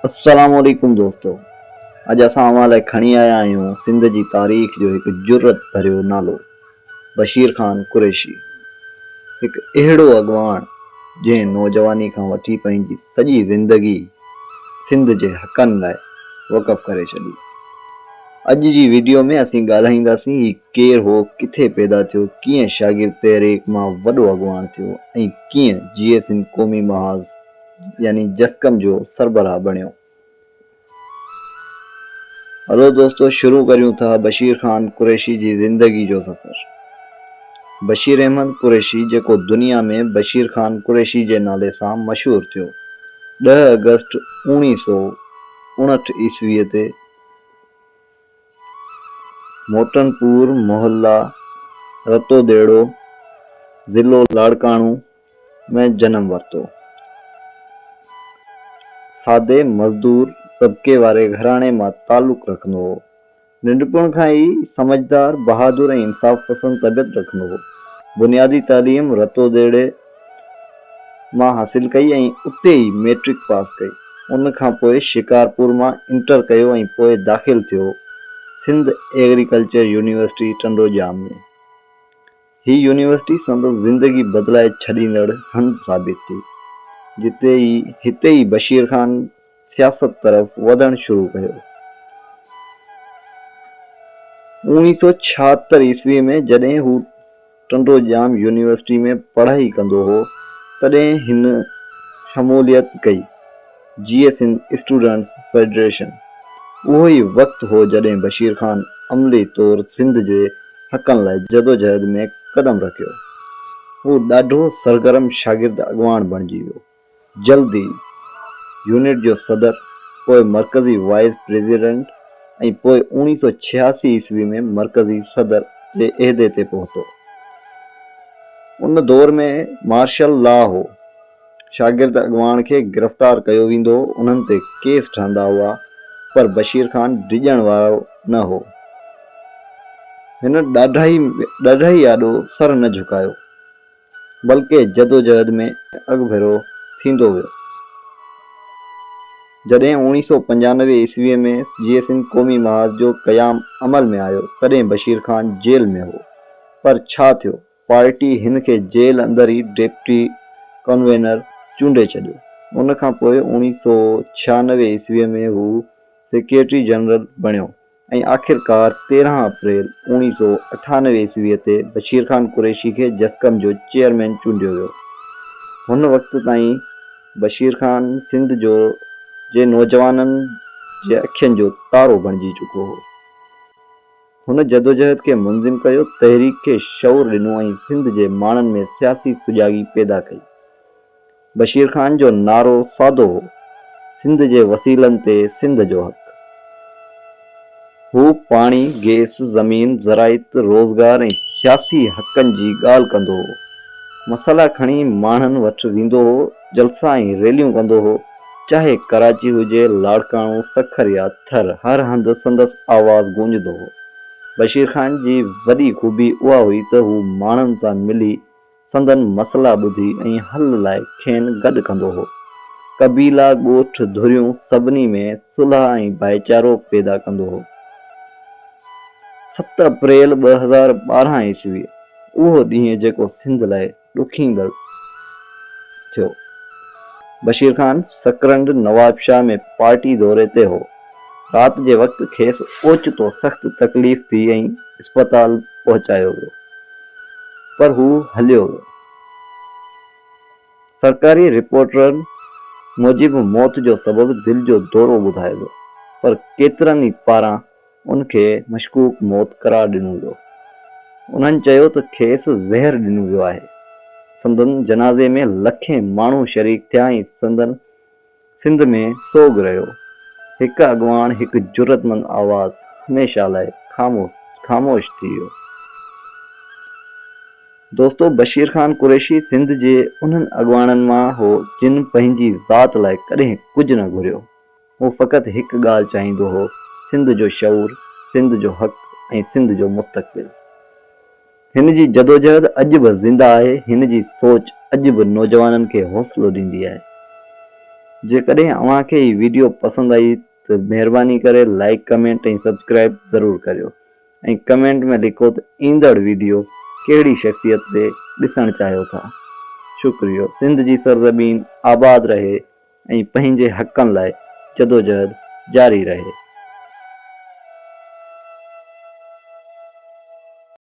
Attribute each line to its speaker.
Speaker 1: السلام عليڪم دوستو اڄ اسان اوهان لاء کڻي آيا آهيون سنڌ جي تاريخ جو هڪ جرئت ڀريو نالو بشير خان قريشي هڪ اهڙو اڳواڻ جنهن نوجواني کان وٺي پنهنجي سڄي زندگي سنڌ جي حقن لاء وقف ڪري ڇڏي. اڄ جي وڊيو ۾ اسين ڳالهائينداسين هي ڪير هو، ڪٿي پيدا ٿيو، ڪيئن شاگرد تحريڪ مان وڏو اڳواڻ ٿيو ۽ ڪيئن جيئي سنڌ قومي محاذ يعني جسقم جو سربراهه بڻيو. هلو دوستو شروع ڪريون ٿا بشير خان قريشي جي زندگي جو سفر. بشير احمد قريشي جيڪو دنيا ۾ بشير خان قريشي جي نالي سان مشهور ٿيو ڏهه آگسٽ اوڻيهه سو اڻهٺ عيسوي تي موٽن پور محلا رتوديڙو ضلعو لاڙڪاڻو ۾ جنم ورتو. سادي مزدور طبقي واري گهراڻي مان تعلق رکندو هو. ننڍپڻ کان ئي سمجهدار، بهادر ۽ انصاف پسند طبيعت رکندو هو. بنيادي تعليم رتوديڙي مان حاصل ڪئي ۽ اتي ئي مئٽرڪ پاس ڪئي. ان کان پوء شڪارپور مان انٽر ڪيو ۽ پوء داخل ٿيو سنڌ ايگريڪلچر يونيورسٽي ٽنڊوڄام ۾. هي يونيورسٽي سندس زندگي بدلائي ڇڏيندڙ هنڌ ثابت ٿي، جتي ئي هتي ئي بشير خان سياست طرف وڌڻ شروع ڪيو. اوڻيهه سو ڇاهتر عيسوي ۾ جڏهن هو ٽنڊو ڄام يونيورسٽي ۾ پڙهائي ڪندو هو، تڏهن هن شموليت ڪئي جيئي سنڌ اسٽوڊنٽس فيڊريشن. اهو ئي وقت هو جڏهن بشير خان عملي طور سنڌ جي حقن لاء جدوجهد ۾ قدم رکيو. هو ڏاڍو سرگرم شاگرد اڳواڻ بڻجي ويو. جلد ئي يونٽ جو صدر، پوء مرڪزي وائيس پريزيڊنٽ ۽ پوء اوڻيهه سؤ ڇهاسي عيسوي ۾ مرڪزي صدر جي عهدي تي پهتو. ان دور ۾ مارشل لا هو. شاگرد اڳواڻ کي گرفتار ڪيو ويندو هو، انهن تي ڪيس ٺهندا هئا، پر بشير خان ڊڄڻ وارو نه هو. هن ڏاڍائي آڏو سر نه جهڪايو، بلڪه جدوجهد ۾ اڳڀرو ٿيندو ويو. جڏهن اوڻيهه سؤ پنجانوي عيسويء ۾ جيئي سنڌ قومي محاذ جو قيام عمل ۾ آيو، تڏهن بشير خان جيل ۾ هو، پر ڇا ٿيو؟ پارٽي هن کي جيل اندر ئي ڊپٽي ڪنوينر چونڊي ڇڏيو. ان کان پوء اوڻيهه سؤ ڇهانوي عيسويء ۾ هو سيڪريٽري جنرل بڻيو ۽ آخرڪار 13 اپريل اوڻيهه سؤ اٺانوي عيسويء تي بشير خان قريشي کي جسقم جو چيئرمين چونڊيو ويو. هن وقت تائين بشير خان سنڌ جو جي نوجوانن جي اکين جو تارو بڻجي چڪو هو. هن جدوجهد کي منظم ڪيو، تحريڪ کي شعور ڏنو ۽ سنڌ جي ماڻهن ۾ سياسي سجاڳي پيدا ڪئي. بشير خان جو نعرو سادو هو، سنڌ جي وسيلن تي سنڌ جو حق. هو پاڻي، گئس، زمين، زراعت، روزگار ۽ سياسي حقن جي ڳالهه ڪندو هو. مسئلا کڻي ماڻهن وٽ ويندو هو، جلسا ۽ ريليون ڪندو هو. چاهي ڪراچي هجي، لاڙڪاڻو، سکر يا ٿر، هر هنڌ سندس آواز گونجندو هو. بشير خان جي وڏي خوبي اها هئي ته هو ماڻهن سان ملي سندن مسئلا ٻڌي ۽ حل لاء کين گڏ ڪندو هو. قبيلا، ڳوٺ، ڌريون سڀني ۾ صلح ۽ ڀائيچارو پيدا ڪندو هو. ست اپريل 2012 عيسوي اهو ڏينهن جيڪو سنڌ لاء ڏکيندڙ ٿيو. بشير خان سڪرنڊ نوابشاهه ۾ پارٽي دوري تي هو. رات جي وقت کيس اوچتو سخت تڪليف ٿي ۽ اسپتال پهچايو ويو پر هو هليو ويو. سرڪاري رپورٽن موجب موت جو سبب دل جو دورو ٻڌايو ويو پر ڪيترن ئي پاران ان کي مشڪوڪ موت قرار ڏنو ويو. انهن چيو ته کيس زهر ڏنو ويو آهي. سندن جنازي ۾ لکين ماڻهو شريڪ ٿيا ۽ سندن سنڌ ۾ سوڳ رهيو. هڪ اڳواڻ هڪ جرئتمند آواز هميشه لاء خاموش ٿي ويو. دوستو بشير خان قريشي سنڌ جي انهن اڳواڻن مان هو جن پنهنجي ذات لاء ڪڏهن ڪجهه نه گهريو. هو فقط هڪ ڳالهه چاهيندو هو، سنڌ جو شعور، سنڌ جو حق ۽ سنڌ جو مستقبل. هن جي جدوجهد اڄ به زنده آهي، هن جي سوچ اڄ به نوجوانن کي حوصلو ڏيندي آهي. جيڪڏهن اوهان کي هي ويڊيو پسند آئي ته مهرباني ڪري لائيڪ ڪمينٽ ۽ سبسڪرائيب ضرور ڪريو ۽ ڪمينٽ ۾ لکو ته ايندڙ ويڊيو ڪهڙي شخصيت تي ڏسڻ چاهيو ٿا. شڪريو سنڌ جي سرزمين آباد رهي ۽ پنهنجي حقن لاء جدوجهد جاري رهي.